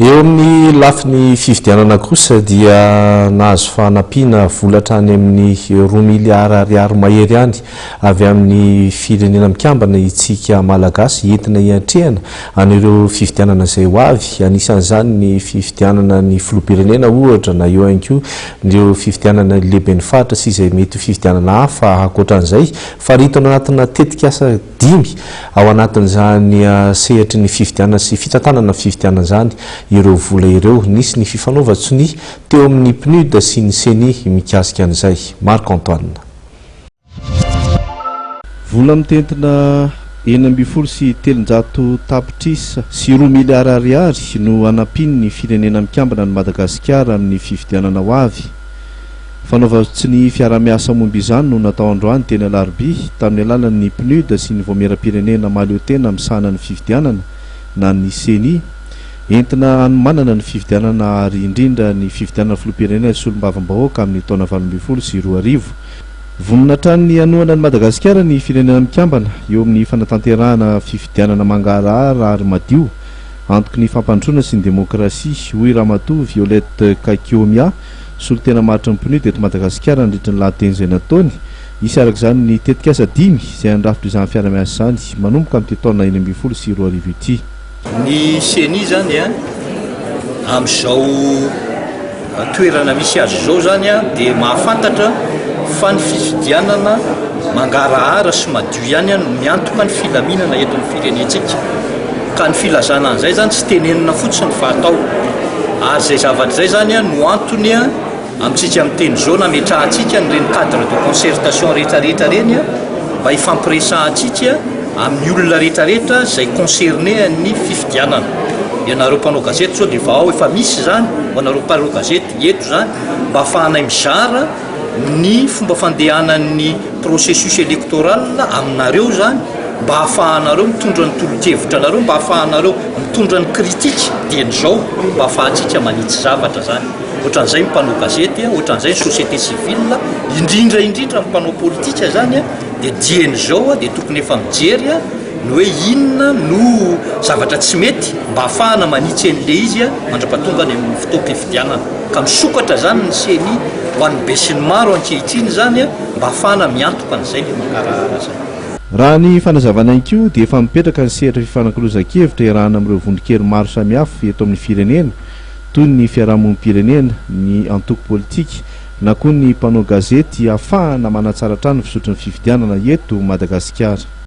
Eo amin'ny lafiny fifidianana kosa dia nahazo fanampiana vola hatrany amin'ny roa miliara ariary mahery any avy amin'ny Firenena Mikambana itsika Malagasy entina hiatrehana an'ireo fifidianana izay ho avy, anisan'izany ny fifidianana ny filoham-pirenena ohatra na eo ihany koa ireo fifidianana ny lehiben'ny faritra sy izay mety ho fifidianana hafa ankoatran'izay. Faritana anatina tetikasa dimy ao anatin'izany sehatry ny fifidianana sy fitantanana fifidianana izany ireo vola ireo. Nisy ny fifanaovan-tsonia teo amin'ny PNUD sy ny Ceni mikasika an'izay. Marc Antoine. Vola mitentina 316 tapitrisa sy roa miliara ariary no hanampian'ny Firenena Mikambana an'i Madagasikara amin'ny fifidianana ho avy. Fanaovan-tsonia fiaraha-miasa momba izany no natao androany teny Alarobia tamin'ny alalan'ny PNUD sy ny Vaomieram-pirenena mahaleotena misahana ny fifidianana na ny Ceni. Entina hanomanana ny fifidianana ary indrindra ny fifidianana filoham-pirenena sy solombavambahoaka amin'ny taona 2018. Vonona hatrany ny hanohana an'i Madagasikara ny Firenena Mikambana eo amin'ny fanatanterahana fifidianana mangarahara ary madio, antoky ny fampandrosoana sy ny demokrasia, hoy Ramatoa Violette Kakiomia, solontena maharitry ny PNUD eto Madagasikara nandritra ny lahateny izay nataony. Hisy araka izany ny tetikasa dimy izay handrafitra izany fiara-miasa izany manomboka amin'ity taona 2016 ity. Ny Ceni izany amin'izao toerana misy azy izao izany dia mahafantatra fa ny fifidianana mangarahara sy madio ihany no miantoka ny filaminana eto amin'ny firenentsika. Ka ny filazana an'izay izany tsy tenenina fotsiny fa atao. Ary izay zavatra izay izany no antony amintsika miteny izao nametrahantsika an'ireny cadre de concertation rehetra rehetra ireny mba hifampiresahantsika amin'ny olona rehetra rehetra izay concerné an'ny fifidianana. Ianareo mpanao gazety izao dia efa ao, efa misy izany ho anareo mpanao gazety eto izany mba ahafahanay mizara ny fomba fandehanan'ny processus électoral aminareo izany mba ahafahanareo mitondra ny tolo-kevitra anareo, mba ahafahanareo mitondra ny critique dieny izao mba ahafahantsika manitsy zavatra izany. Ohatran'izay ny mpanao gazety, ohatran'izay ny société civile, indrindra indrindra ny mpanao politika izany dia dieny izao dia tokony efa mijery ny hoe inona no zavatra tsy mety mba ahafahana manitsy an'ilay izy mandra-pahatonga any amin'ny fotoam-pifidianana. Ka misokatra izany ny ceni ho an'ny besinimaro ankehitriny izany mba ahafahana miantoka an'izay ilay mangarahara izay. Raha ny fanazavana ihany koa dia efa mipetraka ny sehatra fifanakalozan-kevitra iarahana amin'ireo vondron-kery maro samihafa eto amin'ny firenena toy ny fiarahamonim-pirenena, ny antoko politika na koa ny mpanao gazety ahafahana manatsara hatrany ny fizotry ny fifidianana eto Madagasikara.